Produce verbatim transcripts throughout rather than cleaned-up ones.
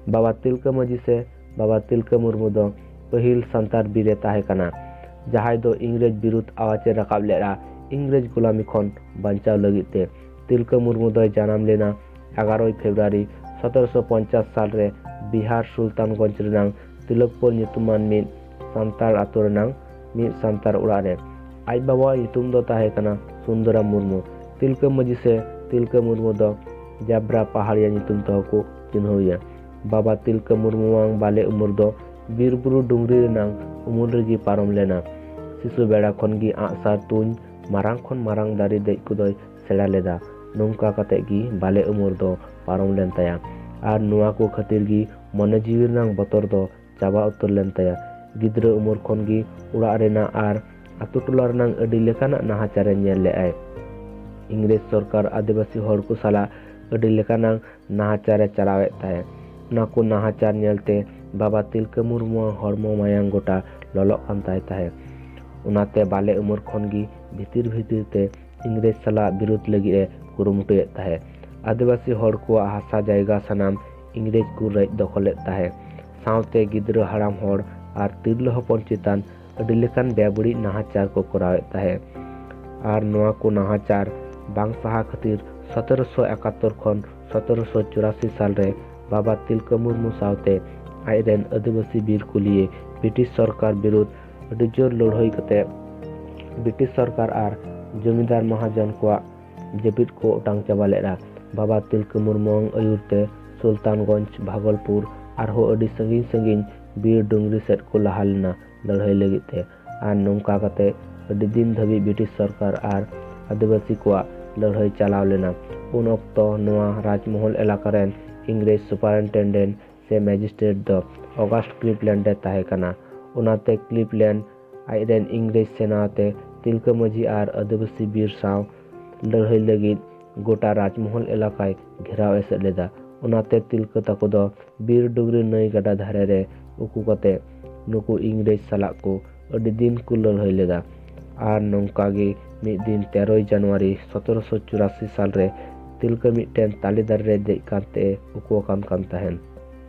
ᱵᱟᱵᱟ ᱛᱤᱞᱠᱟᱹ ᱢᱟᱹᱡᱷᱤ ᱥᱮ ᱵᱟᱵᱟ ᱛᱤᱞᱠᱟᱹ ᱢᱩᱨᱢᱩ ᱫᱚ ᱯᱟᱹᱦᱤᱞ ᱥᱟᱱᱛᱟᱲ ᱵᱤᱨ ᱮ ᱛᱟᱦᱮᱸ ᱠᱟᱱᱟ, ᱡᱟᱦᱟᱸᱭ ᱫᱚ ᱤᱝᱨᱮᱡᱽ ᱵᱤᱨᱩᱫᱷ ᱟᱣᱟᱡ ᱮ ᱨᱟᱠᱟᱵ ᱞᱮᱫᱼᱟ ᱤᱝᱨᱮᱡᱽ ᱜᱩᱞᱟᱢᱤ ᱠᱷᱚᱱ ᱵᱟᱧᱪᱟᱣ ᱞᱟᱹᱜᱤᱫ ᱛᱮ᱾ ᱛᱤᱞᱠᱟᱹ ᱢᱩᱨᱢᱩ ᱫᱚᱭ ᱡᱟᱱᱟᱢ ᱞᱮᱱᱟ ᱮᱜᱟᱨᱚᱭ ᱯᱷᱮᱵᱽᱨᱩᱣᱟᱨᱤ ᱥᱚᱛᱮᱨᱚᱥᱚ ᱯᱚᱧᱪᱟᱥ ᱥᱟᱞ ᱨᱮ ᱵᱤᱦᱟᱨ ᱥᱩᱞᱛᱟᱱᱜᱚᱸᱡᱽ ᱨᱮᱱᱟᱝ ᱛᱤᱞᱚᱠᱯᱩᱨ ᱧᱩᱛᱩᱢᱟᱱ ᱢᱤᱫ ᱥᱟᱱᱛᱟᱲ ᱟᱛᱳ ᱨᱮᱱᱟᱝ ᱢᱤᱫ ᱥᱟᱱᱛᱟᱲ ᱚᱲᱟᱜ ᱨᱮ᱾ ᱟᱡ ᱵᱟᱵᱟᱣᱟᱜ ᱧᱩᱛᱩᱢ ᱫᱚ ᱛᱟᱦᱮᱸ ᱠᱟᱱᱟ ᱥᱩᱱᱫᱚᱨᱟᱢ ᱢᱩᱨᱢᱩ᱾ ᱛᱤᱞᱠᱟᱹ ᱢᱟᱹᱡᱷᱤ ᱥᱮ ᱛᱤᱞᱠᱟᱹ ᱢᱩᱨᱢᱩ ᱫᱚ ᱡᱟᱵᱽᱨᱟ ᱯᱟᱦᱟᱲᱤᱭᱟ ᱧᱩᱛᱩᱢ ᱛᱮᱦᱚᱸ ᱠᱚ ᱪᱤᱱᱦᱟᱹᱣ ᱮᱭᱟ᱾ ᱵᱟᱵᱟ ᱛᱤᱞᱠᱟᱹ ᱢᱩᱨᱢᱩᱣᱟᱜ ᱵᱟᱞᱮ ᱩᱢᱮᱨ ᱫᱚ ᱵᱤᱨ ᱵᱩᱨᱩ ᱰᱩᱝᱨᱤ ᱨᱮᱱᱟᱝ ᱩᱢᱩᱞ ᱨᱮᱜᱮ ᱯᱟᱨᱚᱢ ᱞᱮᱱᱟ᱾ ᱥᱤᱥᱩ ᱵᱮᱲᱟ ᱠᱷᱚᱱ ᱜᱮ ᱟᱜᱼᱥᱟᱨ ᱛᱩᱧ, ᱢᱟᱨᱟᱝ ᱠᱷᱚᱱ ᱢᱟᱨᱟᱝ ᱫᱟᱨᱮ ᱫᱮᱡ ᱠᱚᱫᱚᱭ ᱥᱮᱬᱟ ᱞᱮᱫᱟ᱾ ᱱᱚᱝᱠᱟ ᱠᱟᱛᱮ ᱜᱮ ᱵᱟᱞᱮ ᱩᱢᱮᱨ ᱫᱚ ᱯᱟᱨᱚᱢ ᱞᱮᱱ ᱛᱟᱭᱟ᱾ ᱟᱨ ᱱᱚᱣᱟ ᱠᱚ ᱠᱷᱟᱹᱛᱤᱨ ᱜᱮ ᱢᱚᱱᱮ ᱡᱤᱣᱤ ᱨᱮᱱᱟᱝ ᱵᱚᱛᱚᱨ ᱫᱚ ᱪᱟᱵᱟ ᱩᱛᱟᱹᱨ ᱞᱮᱱ ᱛᱟᱭᱟ᱾ ᱜᱤᱫᱽᱨᱟᱹ ᱩᱢᱮᱨ ᱠᱷᱚᱱ ᱜᱮ ᱚᱲᱟᱜ ᱨᱮᱱᱟᱜ ᱟᱨ ᱟᱛᱳ ᱴᱚᱞᱟ ᱨᱮᱱᱟᱝ ᱟᱹᱰᱤ ᱞᱮᱠᱟᱱᱟᱜ ᱱᱟᱦᱟᱪᱟᱨᱮ ᱧᱮᱞ ᱞᱮᱫᱼᱟᱭ᱾ ᱤᱝᱨᱮᱡᱽ ᱥᱚᱨᱠᱟᱨ ᱟᱹᱫᱤᱵᱟᱹᱥᱤ ᱦᱚᱲ ᱠᱚ ᱥᱟᱞᱟᱜ ᱟᱹᱰᱤ ᱞᱮᱠᱟᱱᱟᱝ ᱱᱟᱦᱟᱪᱟᱨᱮ ᱪᱟᱞᱟᱣᱮᱫ ᱛᱟᱦᱮᱸᱫ᱾ ᱚᱱᱟ ᱠᱚ ᱱᱟᱦᱟᱪᱟᱨ ᱧᱮᱞᱛᱮ ᱵᱟᱵᱟ ᱛᱤᱞᱠᱟᱹ ᱢᱩᱨᱢᱩᱣᱟᱜ ᱦᱚᱲᱢᱚ ᱢᱟᱭᱟᱝ ᱜᱚᱴᱟ ᱞᱚᱞᱚᱜ ᱠᱟᱱ ᱛᱟᱭ ᱛᱟᱦᱮᱸᱫ᱾ ᱚᱱᱟᱛᱮ ᱵᱟᱞᱮ ᱩᱢᱮᱨ ᱠᱷᱚᱱ ᱜᱮ ᱵᱷᱤᱛᱤᱨ ᱵᱷᱤᱛᱤᱨ ᱛᱮ ᱤᱝᱨᱮᱡᱽ ᱥᱟᱞᱟᱜ ᱵᱤᱨᱩᱫᱷ ᱞᱟᱹᱜᱤᱫ ᱮ ᱠᱩᱨᱩᱢᱩᱴᱩᱭᱮᱫ ᱛᱟᱦᱮᱸᱫ᱾ ᱟᱹᱫᱤᱵᱟᱹᱥᱤ ᱦᱚᱲ ᱠᱚᱣᱟᱜ ᱦᱟᱥᱟ ᱡᱟᱭᱜᱟ ᱥᱟᱱᱟᱢ ᱤᱝᱨᱮᱡᱽ ᱠᱚ ᱨᱮᱡ ᱫᱚᱠᱷᱚᱞᱮᱫ ᱛᱟᱦᱮᱸᱫ᱾ ᱥᱟᱶᱛᱮ ᱜᱤᱫᱽᱨᱟᱹ, ᱦᱟᱲᱟᱢ ᱦᱚᱲ ᱟᱨ ᱛᱤᱨᱞᱟᱹ ᱦᱚᱯᱚᱱ ᱪᱮᱛᱟᱱ ᱟᱹᱰᱤ ᱞᱮᱠᱟᱱ ᱵᱮᱵᱟᱹᱲᱤᱡ ᱱᱟᱦᱟᱪᱟᱨ ᱠᱚ ᱠᱚᱨᱟᱣᱮᱫ ᱛᱟᱦᱮᱸᱫ᱾ ᱟᱨ ᱱᱚᱣᱟ ᱠᱚ ᱱᱟᱦᱟᱪᱟᱨ ᱵᱟᱝ ᱥᱟᱦᱟ ᱠᱷᱟᱹᱛᱤᱨ ᱥᱚᱛᱮᱨᱚᱥᱚ ᱮᱠᱟᱛᱛᱚᱨ ᱠᱷᱚᱱ ᱥᱚᱛᱮᱨᱚᱥᱚ ᱪᱩᱨᱟᱥᱤ ᱥᱟᱞ ᱨᱮ ᱵᱟᱵᱟ ᱛᱤᱞᱠᱟᱹ ᱢᱩᱨᱢᱩ ᱥᱟᱶᱛᱮ ᱟᱡ ᱨᱮᱱ ᱟᱹᱫᱤᱵᱟᱹᱥᱤ ᱵᱤᱨ ᱠᱩᱞᱤᱭᱮ ᱵᱨᱤᱴᱤᱥ ᱥᱚᱨᱠᱟᱨ ᱵᱤᱨᱩᱫᱷ ᱟᱹᱰᱤ ᱡᱳᱨ ᱞᱟᱹᱲᱦᱟᱹᱭ ᱠᱟᱛᱮ ᱵᱨᱤᱴᱤᱥ ᱥᱚᱨᱠᱟᱨ ᱟᱨ ᱡᱚᱢᱤᱫᱟᱨ ᱢᱟᱦᱟᱡᱚᱱ ᱠᱚᱣᱟᱜ ᱡᱟᱹᱯᱤᱫ ᱠᱚ ᱚᱴᱟᱝ ᱪᱟᱵᱟ ᱞᱮᱫᱼᱟ᱾ ᱵᱟᱵᱟ ᱛᱤᱞᱠᱟᱹ ᱢᱩᱨᱢᱩᱣᱟᱜ ᱟᱹᱭᱩᱨ ᱛᱮ ᱥᱩᱞᱛᱟᱱᱜᱚᱸᱡᱽ, ᱵᱷᱟᱜᱚᱞᱯᱩᱨ ᱟᱨᱦᱚᱸ ᱟᱹᱰᱤ ᱥᱟᱺᱜᱤᱧ ᱥᱟᱺᱜᱤᱧ ᱵᱤᱨ ᱰᱩᱝᱨᱤ ᱥᱮᱫ ᱠᱚ ᱞᱟᱦᱟ ᱞᱮᱱᱟ ᱞᱟᱹᱲᱦᱟᱹᱭ ᱞᱟᱹᱜᱤᱫ ᱛᱮ᱾ ᱟᱨ ᱱᱚᱝᱠᱟ ᱠᱟᱛᱮ ᱟᱹᱰᱤ ᱫᱤᱱ ᱫᱷᱟᱹᱵᱤᱡ ᱵᱨᱤᱴᱤᱥ ᱥᱚᱨᱠᱟᱨ ᱟᱨ ᱟᱹᱫᱤᱵᱟᱹᱥᱤ ᱠᱚᱣᱟᱜ ᱞᱟᱹᱲᱦᱟᱹᱭ ᱪᱟᱞᱟᱣ ᱞᱮᱱᱟ᱾ ᱩᱱ ᱚᱠᱛᱚ ᱱᱚᱣᱟ ᱨᱟᱡᱽᱢᱚᱦᱚᱞ ᱮᱞᱟᱠᱟ ᱨᱮᱱ ᱤᱝᱨᱮᱡᱽ ᱥᱩᱯᱟᱨᱤᱱᱴᱮᱱᱰᱮᱱᱴ ᱥᱮ ᱢᱮᱡᱤᱥᱴᱨᱮᱴ ᱫᱚ ᱚᱜᱟᱥᱴ ᱠᱞᱤᱯᱞᱮᱱᱰ ᱮ ᱛᱟᱦᱮᱸ ᱠᱟᱱᱟ᱾ ᱚᱱᱟᱛᱮ ᱠᱞᱤᱯᱞᱮᱱᱰ ᱟᱡ ᱨᱮᱱ ᱤᱝᱨᱮᱡᱽ ᱥᱮᱱᱟ ᱟᱛᱮ ᱛᱤᱞᱠᱟᱹ ᱢᱟᱹᱡᱷᱤ ᱟᱨ ᱟᱹᱫᱤᱵᱟᱹᱥᱤ ᱵᱤᱨ ᱥᱟᱶ ᱞᱟᱹᱲᱦᱟᱹᱭ ᱞᱟᱹᱜᱤᱫ ᱜᱚᱴᱟ ᱨᱟᱡᱽᱢᱚᱦᱚᱞ ᱮᱞᱟᱠᱟᱭ ᱜᱷᱮᱨᱟᱣ ᱮᱥᱮᱫ ᱞᱮᱫᱟ᱾ ᱚᱱᱟᱛᱮ ᱛᱤᱞᱠᱟᱹ ᱛᱟᱠᱚ ᱫᱚ ᱵᱤᱨ ᱰᱩᱝᱨᱤ ᱱᱟᱹᱭ ᱜᱟᱰᱟ ᱫᱷᱟᱨᱮ ᱨᱮ ᱩᱠᱩ ᱠᱟᱛᱮ ᱱᱩᱠᱩ ᱤᱝᱨᱮᱡᱽ ᱥᱟᱞᱟᱜ ᱠᱚ ᱟᱹᱰᱤ ᱫᱤᱱ ᱠᱚ ᱞᱟᱹᱲᱦᱟᱹᱭ ᱞᱮᱫᱟ᱾ ᱟᱨ ᱱᱚᱝᱠᱟ ᱜᱮ ᱢᱤᱫ ᱫᱤᱱ ᱛᱮᱨᱚᱭ ᱡᱟᱱᱩᱣᱟᱨᱤ ᱥᱚᱛᱮᱨᱚᱥᱚ ᱪᱩᱨᱟᱥᱤ ᱥᱟᱞ ᱨᱮ ᱛᱤᱞᱠᱟᱹ ᱢᱤᱫᱴᱮᱱ ᱛᱟᱞᱮ ᱫᱟᱨᱮ ᱨᱮ ᱫᱮᱡ ᱠᱟᱛᱮ ᱩᱠᱩ ᱟᱠᱟᱱ ᱠᱟᱱ ᱛᱟᱦᱮᱱ᱾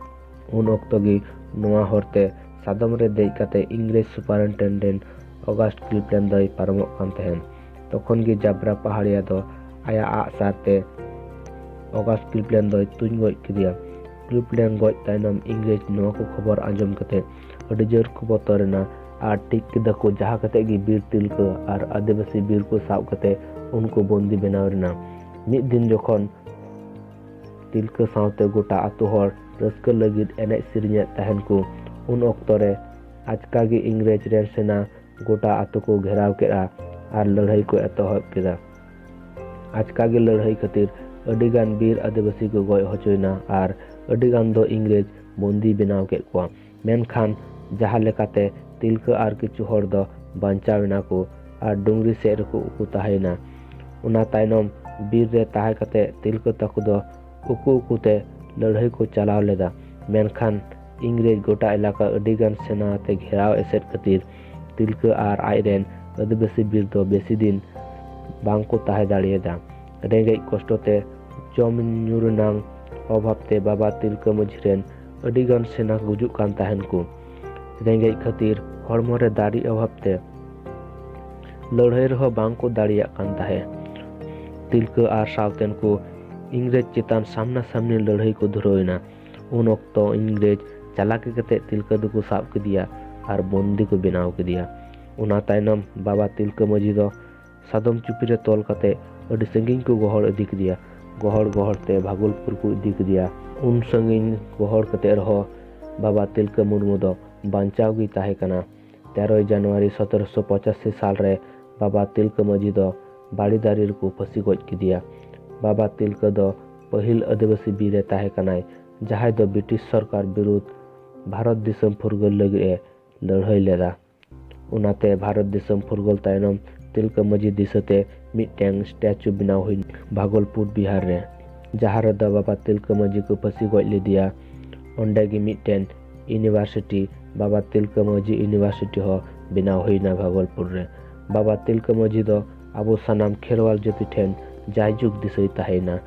ᱩᱱ ᱚᱠᱛᱚ ᱜᱮ ᱱᱚᱣᱟ ᱦᱚᱨᱛᱮ ᱥᱟᱫᱚᱢ ᱨᱮ ᱫᱮᱡ ᱠᱟᱛᱮ ᱤᱝᱨᱮᱡᱽ superintendent August Cleveland ᱫᱚᱭ ᱯᱟᱨᱚᱢᱚᱜ ᱠᱟᱱ ᱛᱟᱦᱮᱸᱱ᱾ ᱛᱚᱠᱷᱚᱱ ᱜᱮ ᱡᱟᱵᱨᱟ ᱯᱟᱦᱟᱲᱤᱭᱟ ᱫᱚ ᱟᱭᱟᱜ ᱟᱜ ᱥᱟᱨ ᱛᱮ August Cleveland ᱫᱚᱭ ᱛᱩᱧ ᱜᱚᱡ ᱠᱮᱫᱮᱭᱟ᱾ Cleveland ᱜᱚᱡ ᱛᱟᱭᱱᱚᱢ ᱤᱝᱨᱮᱡᱽ ᱱᱚᱣᱟ ᱠᱚ ᱠᱷᱚᱵᱚᱨ ᱟᱸᱡᱚᱢ ᱠᱟᱛᱮ ᱟᱹᱰᱤ ᱡᱳᱨ ᱠᱚ ᱵᱚᱛᱚᱨ ᱮᱱᱟ ᱟᱨ ᱴᱷᱤᱠ ᱠᱮᱫᱟ ᱠᱚ ᱡᱟᱦᱟᱸ ᱠᱟᱛᱮ ᱜᱮ ᱵᱤᱨ ᱛᱤᱞᱠᱟᱹ ᱟᱨ ᱟᱹᱫᱤᱵᱟᱹᱥᱤ ᱵᱤᱨ ᱠᱚ ᱥᱟᱵ ᱠᱟᱛᱮ ᱩᱱᱠᱩ ᱵᱚᱱᱫᱤ ᱵᱮᱱᱟᱣ ᱨᱮᱱᱟᱜ᱾ ᱢᱤᱫ ᱫᱤᱱ ᱡᱚᱠᱷᱚᱱ ᱛᱤᱞᱠᱟᱹ ᱥᱟᱶᱛᱮ ᱜᱚᱴᱟ ᱟᱛᱳ ᱦᱚᱲ ᱨᱟᱹᱥᱠᱟᱹ ᱞᱟᱹᱜᱤᱫ ᱮᱱᱮᱡ ᱥᱮᱨᱮᱧᱮᱫ ᱛᱟᱦᱮᱱ ᱠᱚ, ᱩᱱ ᱚᱠᱛᱚ ᱨᱮ ᱟᱪᱠᱟ ᱜᱮ ᱤᱝᱨᱮᱡᱽ ᱨᱮᱱ ᱥᱮᱱᱟ ᱜᱚᱴᱟ ᱟᱛᱳ ᱠᱚ ᱜᱷᱮᱨᱟᱣ ᱠᱮᱫᱼᱟ ᱟᱨ ᱞᱟᱹᱲᱦᱟᱹᱭ ᱠᱚ ᱮᱛᱚᱦᱚᱵ ᱠᱮᱫᱟ᱾ ᱟᱪᱠᱟ ᱜᱮ ᱞᱟᱹᱲᱦᱟᱹᱭ ᱠᱷᱟᱹᱛᱤᱨ ᱟᱹᱰᱤ ᱜᱟᱱ ᱵᱤᱨ ᱟᱹᱫᱤᱵᱟᱹᱥᱤ ᱠᱚ ᱜᱚᱡ ᱦᱚᱪᱚᱭᱮᱱᱟ ᱟᱨ ᱟᱹᱰᱤ ᱜᱟᱱ ᱫᱚ ᱤᱝᱨᱮᱡᱽ ᱵᱚᱱᱫᱤ ᱵᱮᱱᱟᱣ ᱠᱮᱫ ᱠᱚᱣᱟ᱾ ᱢᱮᱱᱠᱷᱟᱱ ᱡᱟᱦᱟᱸ ᱞᱮᱠᱟᱛᱮ ᱛᱤᱞᱠᱟᱹ ᱟᱨ ᱠᱤᱪᱷᱩ ᱦᱚᱲ ᱫᱚ ᱵᱟᱧᱪᱟᱣ ᱮᱱᱟ ᱠᱚ ᱟᱨ ᱰᱩᱝᱨᱤ ᱥᱮᱫ ᱨᱮᱠᱚ ᱩᱠᱩ ᱛᱟᱦᱮᱸᱭᱮᱱᱟ᱾ ᱚᱱᱟ ᱛᱟᱭᱱᱚᱢ ᱵᱤᱨ ᱨᱮ ᱛᱟᱦᱮᱸ ᱠᱟᱛᱮ ᱛᱤᱞᱠᱟᱹ ᱛᱟᱠᱚ ᱫᱚ ᱩᱠᱩ ᱩᱠᱩ ᱛᱮ ᱞᱟᱹᱲᱦᱟᱹᱭ ᱠᱚ ᱪᱟᱞᱟᱣ ᱞᱮᱫᱟ᱾ ᱢᱮᱱᱠᱷᱟᱱ ᱤᱝᱨᱮᱡᱽ ᱜᱚᱴᱟ ᱮᱞᱟᱠᱟ ᱟᱹᱰᱤ ᱜᱟᱱ ᱥᱮᱱᱟ ᱛᱮ ᱜᱷᱮᱨᱟᱣ ᱮᱥᱮᱫ ᱠᱷᱟᱹᱛᱤᱨ ᱛᱤᱞᱠᱟᱹ ᱟᱨ ᱟᱡ ᱨᱮᱱ ᱟᱹᱫᱤᱵᱟᱹᱥᱤ ᱵᱤᱨ ᱫᱚ ᱵᱮᱥᱤ ᱫᱤᱱ ᱵᱟᱝ ᱠᱚ ᱛᱟᱦᱮᱸ ᱫᱟᱲᱮᱭᱟᱫᱟ᱾ ᱨᱮᱸᱜᱮᱡ ᱠᱚᱥᱴᱚ ᱛᱮ ᱡᱚᱢ ᱧᱩ ᱨᱮᱱᱟᱝ ᱚᱵᱷᱟᱵ ᱛᱮ ᱵᱟᱵᱟ ᱛᱤᱞᱠᱟᱹ ᱢᱟᱹᱡᱷᱤ ᱨᱮᱱ ᱟᱹᱰᱤ ᱜᱟᱱ ᱥᱮᱱᱟ ᱜᱩᱡᱩᱜ ᱠᱟᱱ ᱛᱟᱦᱮᱱ ᱠᱚ᱾ ᱨᱮᱸᱜᱮᱡ ᱠᱷᱟᱹᱛᱤᱨ ᱦᱚᱲᱢᱚ ᱨᱮ ᱫᱟᱲᱮ ᱚᱵᱷᱟᱵ ᱛᱮ ᱞᱟᱹᱲᱦᱟᱹᱭ ᱨᱮᱦᱚᱸ ᱵᱟᱝ ᱠᱚ ᱫᱟᱲᱮᱭᱟᱜ ᱠᱟᱱ ᱛᱟᱦᱮᱸᱫ᱾ ᱛᱤᱞᱠᱟᱹ ᱟᱨ ᱥᱟᱶᱛᱮᱱ ᱠᱚ ᱤᱝᱨᱮᱡᱽ ᱪᱮᱛᱟᱱ ᱥᱟᱢᱱᱟ ᱥᱟᱢᱱᱤ ᱞᱟᱹᱲᱦᱟᱹᱭ ᱠᱚ ᱫᱷᱩᱨᱟᱹᱣ ᱮᱱᱟ᱾ ᱩᱱ ᱚᱠᱛᱚ ᱤᱝᱨᱮᱡᱽ ᱪᱟᱞᱟᱠᱤ ᱠᱟᱛᱮ ᱛᱤᱞᱠᱟᱹ ᱫᱚᱠᱚ ᱥᱟᱵ ᱠᱮᱫᱮᱭᱟ ᱟᱨ ᱵᱚᱱᱫᱤ ᱠᱚ ᱵᱮᱱᱟᱣ ᱠᱮᱫᱮᱭᱟ᱾ ᱚᱱᱟ ᱛᱟᱭᱱᱚᱢ ᱵᱟᱵᱟ ᱛᱤᱞᱠᱟᱹ ᱢᱟᱹᱡᱷᱤ ᱫᱚ ᱥᱟᱫᱚᱢ ᱪᱩᱯᱤ ᱨᱮ ᱛᱚᱞ ᱠᱟᱛᱮ ᱟᱹᱰᱤ ᱥᱟᱺᱜᱤᱧ ᱠᱚ ᱜᱚᱦᱚᱲ ᱤᱫᱤ ᱠᱮᱫᱮᱭᱟ᱾ ᱜᱚᱦᱚᱲ ᱜᱚᱦᱚᱲ ᱛᱮ ᱵᱷᱟᱜᱚᱞᱯᱩᱨ ᱠᱚ ᱤᱫᱤ ᱠᱮᱫᱮᱭᱟ᱾ ᱩᱱ ᱥᱟᱺᱜᱤᱧ ᱜᱚᱦᱚᱲ ᱠᱟᱛᱮ ᱨᱮᱦᱚᱸ ᱵᱟᱵᱟ ᱛᱤᱞᱠᱟᱹ ᱢᱩᱨᱢᱩ ᱫᱚ ᱵᱟᱧᱪᱟᱣ ᱜᱮᱭ ᱛᱟᱦᱮᱸ ᱠᱟᱱᱟ᱾ ᱛᱮᱨᱚᱭ ᱡᱟᱱᱩᱣᱟᱨᱤ ᱥᱚᱛᱨᱚᱥᱚ ᱯᱚᱸᱪᱟᱥᱤ ᱥᱟᱞ ᱨᱮ ᱵᱟᱵᱟ ᱛᱤᱞᱠᱟᱹ ᱢᱟᱹᱡᱷᱤ ᱫᱚ ᱵᱟᱲᱮ ᱫᱟᱨᱮ ᱨᱮᱠᱚ ᱯᱷᱟᱹᱥᱤ ᱜᱚᱡ ᱠᱮᱫᱮᱭᱟ᱾ ᱵᱟᱵᱟ ᱛᱤᱞᱠᱟᱹ ᱫᱚ ᱯᱟᱹᱦᱤᱞ ᱟᱹᱫᱤᱵᱟᱹᱥᱤ ᱵᱤᱨ ᱨᱮ ᱛᱟᱦᱮᱸ ᱠᱟᱱᱟᱭ, ᱡᱟᱦᱟᱸᱭ ᱫᱚ ᱵᱨᱤᱴᱤᱥ ᱥᱚᱨᱠᱟᱨ ᱵᱤᱨᱩᱫᱷ ᱵᱷᱟᱨᱚᱛ ᱫᱤᱥᱚᱢ ᱯᱷᱩᱨᱜᱟᱹᱞ ᱞᱟᱹᱜᱤᱫ ᱮ ᱞᱟᱹᱲᱦᱟᱹᱭ ᱞᱮᱫᱟ᱾ ᱚᱱᱟᱛᱮ ᱵᱷᱟᱨᱚᱛ ᱫᱤᱥᱚᱢ ᱯᱷᱩᱨᱜᱟᱹᱞ ᱛᱟᱭᱱᱚᱢ ᱛᱤᱞᱠᱟᱹ ᱢᱟᱹᱡᱷᱤ ᱫᱤᱥᱟᱹᱛᱮ ᱢᱤᱫᱴᱮᱱ ᱥᱴᱮᱪᱩ ᱵᱮᱱᱟᱣ ᱦᱩᱭ ᱵᱷᱟᱜᱚᱞᱯᱩᱨ ᱵᱤᱦᱟᱨ ᱨᱮ, ᱡᱟᱦᱟᱸ ᱨᱮᱫᱚ ᱵᱟᱵᱟ ᱛᱤᱞᱠᱟᱹ ᱢᱟᱹᱡᱷᱤ ᱠᱚ ᱯᱷᱟᱹᱥᱤ ᱜᱚᱡ ᱞᱮᱫᱮᱭᱟ᱾ ᱚᱸᱰᱮ ᱜᱮ ᱢᱤᱫᱴᱮᱱ ᱤᱭᱩᱱᱤᱵᱷᱟᱨᱥᱤᱴᱤ, ᱵᱟᱵᱟ ᱛᱤᱞᱠᱟᱹ ᱢᱟᱹᱡᱷᱤ ᱤᱭᱩᱱᱤᱵᱷᱟᱨᱥᱤᱴᱤ ᱦᱚᱸ ᱵᱮᱱᱟᱣ ᱦᱩᱭᱱᱟ ᱵᱷᱟᱜᱚᱞᱯᱩᱨ ᱨᱮ᱾ ᱵᱟᱵᱟ ᱛᱤᱞᱠᱟᱹ ᱢᱟᱹᱡᱷᱤ ᱫᱚ ᱟᱵᱚ ᱥᱟᱱᱟᱢ ᱠᱷᱮᱨᱣᱟᱞ ᱡᱟᱹᱛᱤ ᱴᱷᱮᱱ ᱡᱟᱭᱡᱩᱜᱽ ᱫᱤᱥᱟᱹᱭ ᱛᱟᱦᱮᱸᱭᱮᱱᱟ᱾